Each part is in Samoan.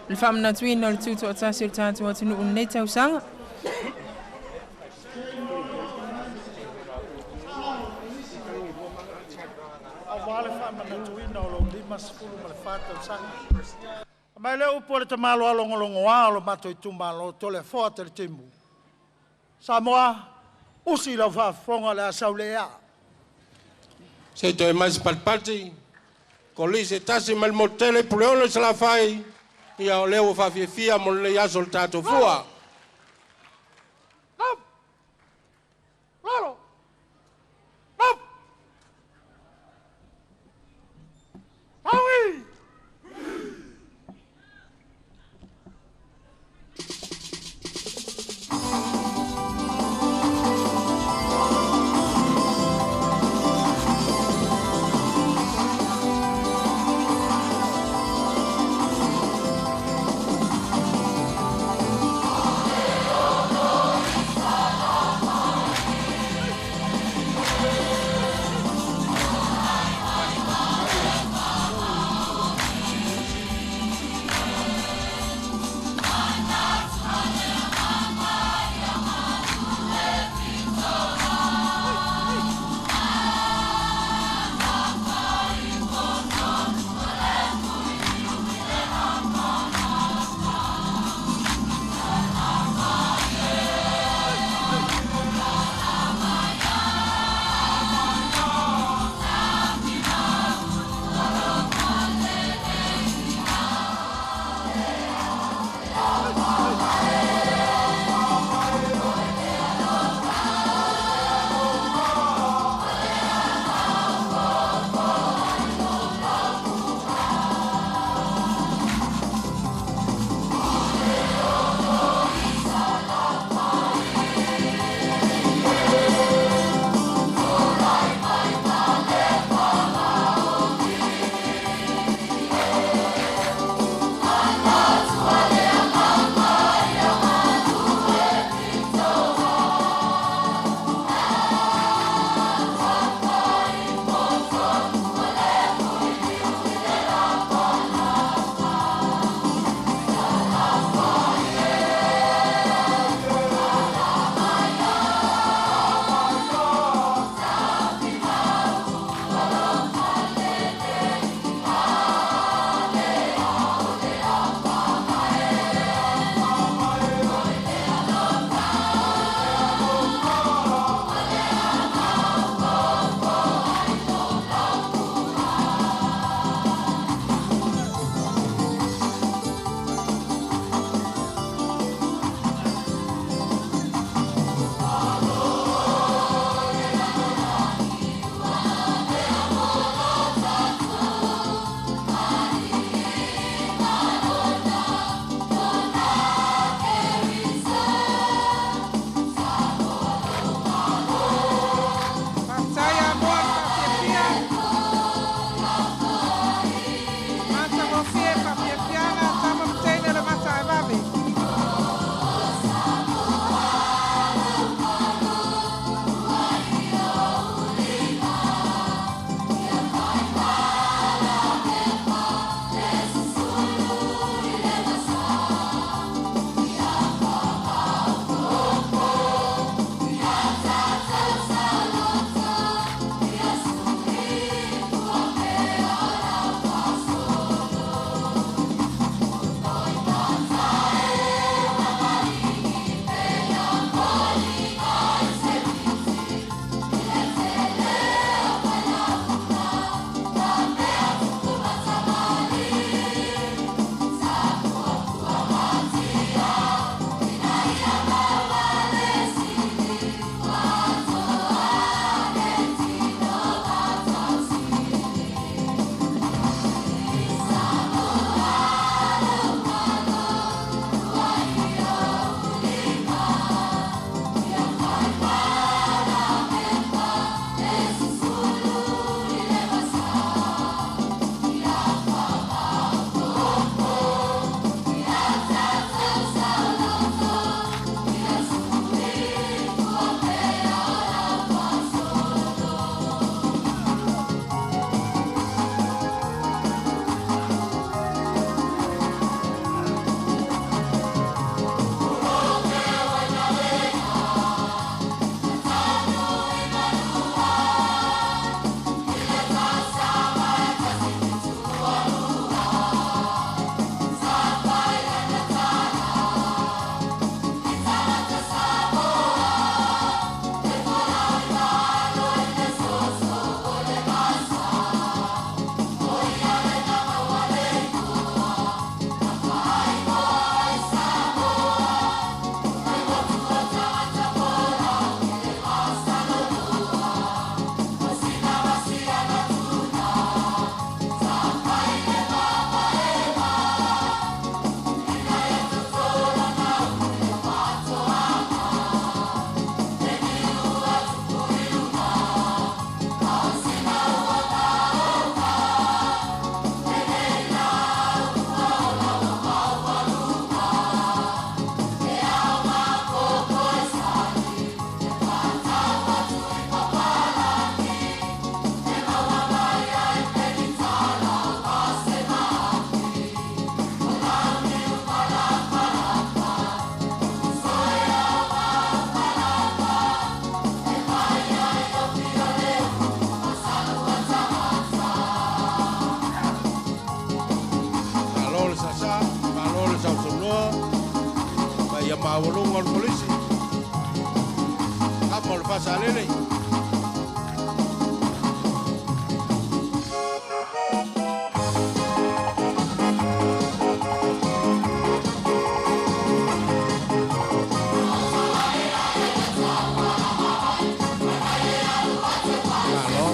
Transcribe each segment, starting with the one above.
le faamanatuina o le tutoatasi o le tatou atunuu i lenei tausaga. Aua le faamanatuina o lou 54 tausaga. Aumai lea upu a le tamaloa logologoa o lo matou itumalo Toleafoa Teletimu. Samoa, usi lau faafofoga o le a sau le ea. Se i toe maea se patipati kolisi se tasi mai le motu tele i Puleono i Salafai, ia o lea ua faafiafia mo lenei aso o le tatou fua. Lalo! Maui! maualuga o le Kolisi, kama o le Faasalele. Malo.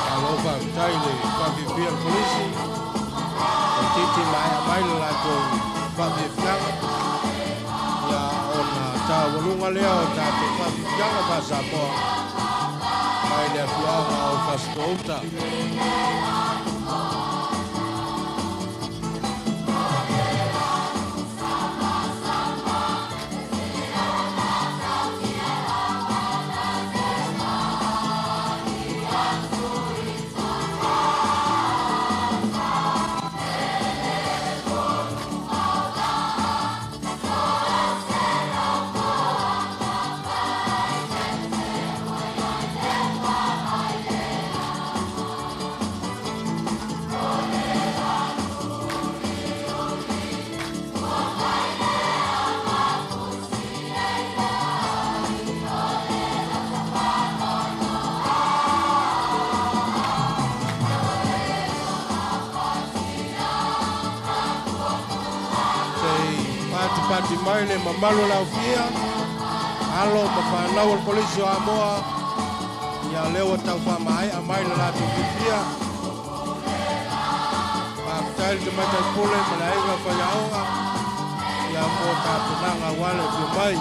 Malo faafetai le faafiafia le Kolisi, toeitiiti maea mai le latou faafiafiaga, ia ona taualuga lea o tatou faafiafiaga faa-Samoa mai le afioaga o Fasitoo-uta. Se i patipati mai le mamalu o le aofia, alo ma fanau o le Kolisi o Amoa, ia lea ua tau faamaea mai le latou fiafia. Faafetai le tamaitai pule ma le aiga faiaoga, ia mo tapenaga aua le afio mai.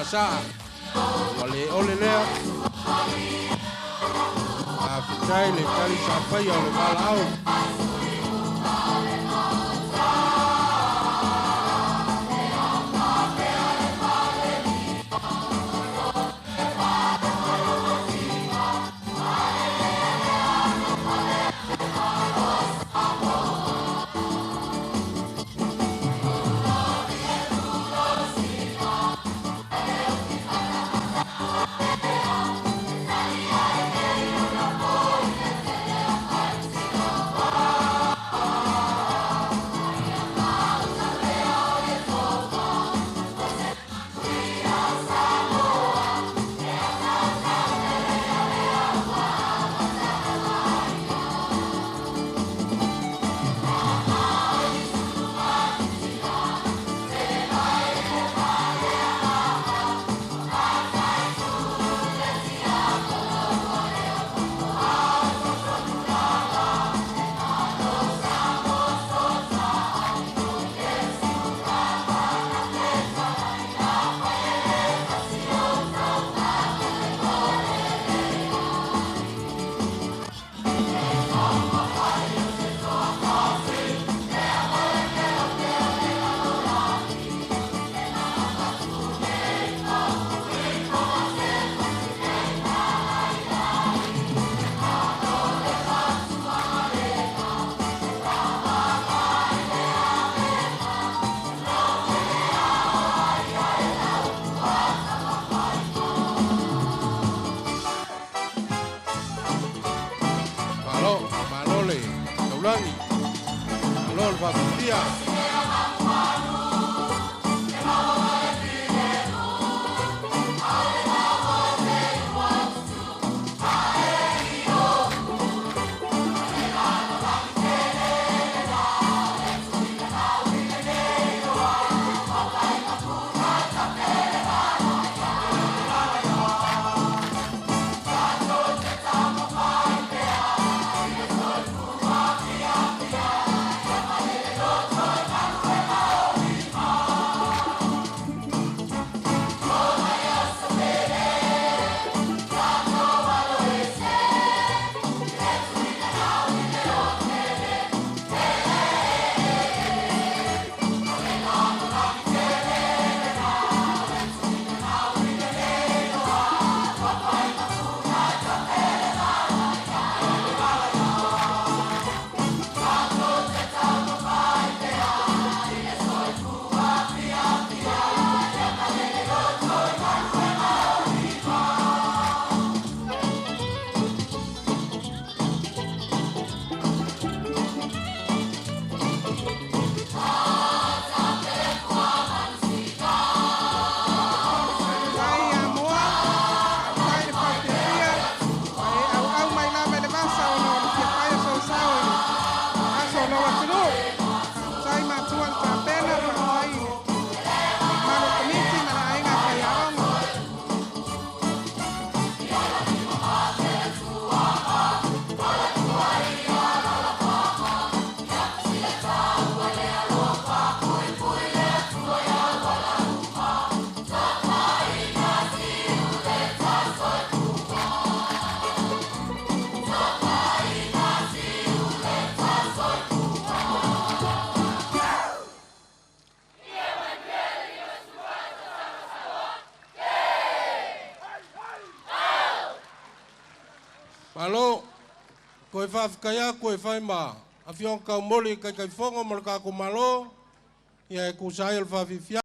Vasaa. Ua le ole lea. Faafetai le tali safaia o le valaau. Malo, malo le taulagi, malo le faafifia. Faafetai Amoa, faafetai le faafiafia, ma e auau mai lava i le vasa ona o le fia fai o sou sao i le aso o lou atunuu. Faafetai matua le tapena, faafetai i le mamalu o le Komiti ma le aiga faiaoga. Malo, koe faafetai aku e fai ma afioga kaumoli i Taitaifono ma le tatou Malo, ia e tusa ai o le faafiafia.